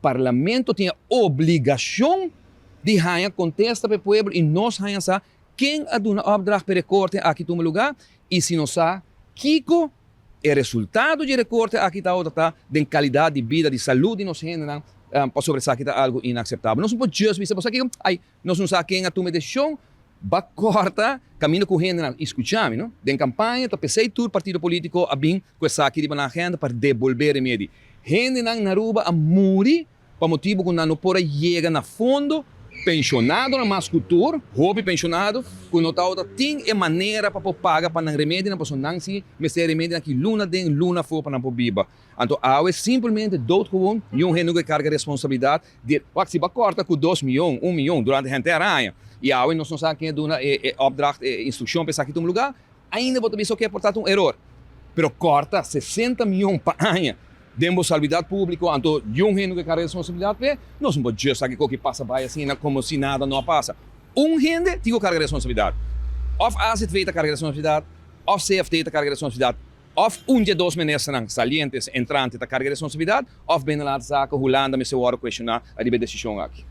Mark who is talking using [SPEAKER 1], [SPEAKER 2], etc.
[SPEAKER 1] Parlamento tin e obligashon di haña kontesta pa e pueblo i nos haña sa ken a duna opdracht pa e rekorte aki tuma lugá i si nos sa kiko e resultado di e rekorte aki ta ta den kalidat di bida, di salú di nos hendenan, pasobra esaki ta algu inakseptabel. Nos no por just bisa bo sa kiko, ai, nos no sa ken a tuma e desishon, ba kòrta kaminda ku hendenan i skucha mi, no? Den kampaña ta p'esei tur partido polítiko a bin ku esaki riba nan agenda pa debolbé remedi. Hendenan na Aruba a muri pa motibu ku nan no por a yega na fondo, penshonadonan mas ku tur, hopi penshonado ku no tabata tin e manera pa por paga pa nan remedinan pasobra nan si mester e remedinan aki luna den luna afó pa nan por biba. Anto awe simpelmente doodgewoon niun hende ku e karga responsabilidat di wak si bo a kòrta ku dos mion, un mion durante henter aña i awe nos no sa ken a duna e opdracht, e instrukshon pa esaki tuma lugá. Ainda bo ta bisa oke por ta ta un eror, pero kòrta 60 mion pa aña den bo salbidat públiko, anto yun hende ku e karga responsabilidat p'e, nos no por djis aki koki pasa bai asina komo si nada no a pasa. Un hende tin ku karga responsabilidat. Òf AZV ta karga responsabilidat, òf CFT ta karga responsabilidat, òf un di e dos ministernan, salientes, entrante, ta karga responsabilidat, òf Binnenlandse Zaken, Hulanda mester wòrdu kuestioná riba e desishon aki.